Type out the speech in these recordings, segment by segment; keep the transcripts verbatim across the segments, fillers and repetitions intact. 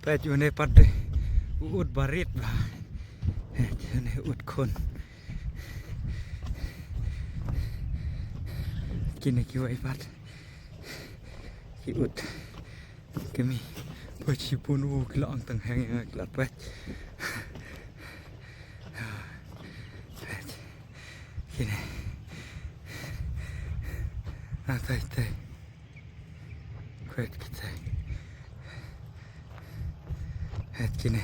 Peit une pat de u ut barit ba. Peit une ut khun. Kine kiwei pat ki ut. Kine peit shibun u ki la ong tang heng ïa nga ki la peit. Peit. Kine. Ah, tai tai. Peit kita. Peit kine.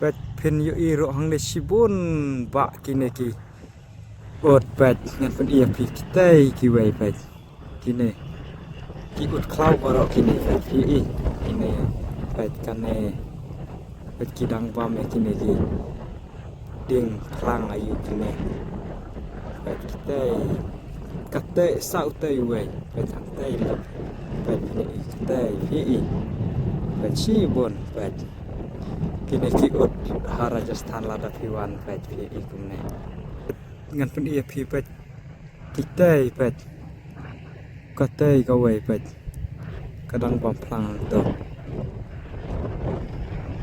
Peit phin ïohi ruh hangne shibun ba kine ki ut peit ngan pyni ïa phi kitai kiwei peit. Kine ki ut khlaw baroh kine peit phi i. Kine peit kane peit ki dang bam ïa kine ki dieng phlang aïu kine. Peit kitai. Katai sa utai uwei. Peit hangtai lok. Peit kine i katai phi i. Peit shibun peit. Kine ki ut ha Rajasthan lada phi wan peit phi i kumne. Ngan pyni ïa phi peit. Kitai peit. Katai kawei peit. Ka dang bam phlang to.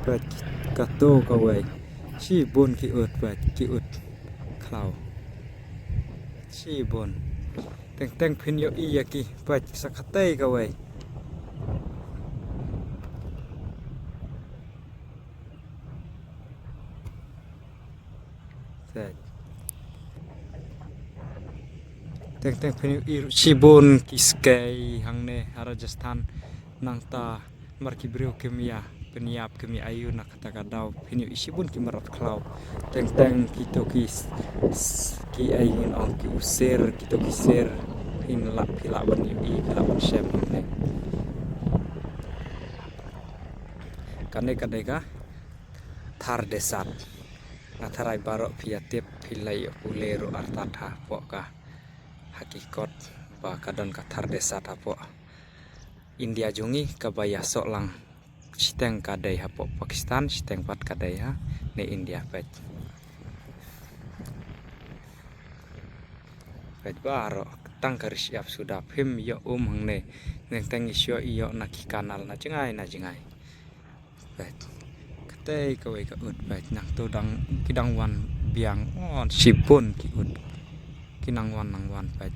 Peit kato kawei. Shibun ki ut peit ki ut khlaw. Shibun. Teng teng phin ïohi ïa ki peit sa katai kawei. Peit. Teng teng phin ïohi shibun ki skei hangne ha Rajasthan nangta mar ki briew kim ïa pynïap kim ïa aïu na kata ka daw phin ïohi shibun ki mrad khlaw. Teng teng kito ki s- s- ki ai ngin ong ki u ser kito ki ser phin lah phi lah ban ïohi phi lah ban shem hangne. Kane ka dei ka Thar Desert. Nga tharai baroh phi ïa tip phi la ïoh pule ruh artat hapoh ka ha ki kot ba ka don ka Thar Desert hapoh India jong ngi kaba ïasoh lang. Shiteng ka dei hapoh Pakistan shiteng pat ka dei ha ne India peit. Peit baroh tang ka rish ïap suda phim ïoh um hangne. Neng teng i shu ïoh na ki kanal na jngai na jngai. Peit. Katei kawei ka ut peit nangto dang ki dang wan biang on shibun ki ut. Ki nang wan nang wan peit.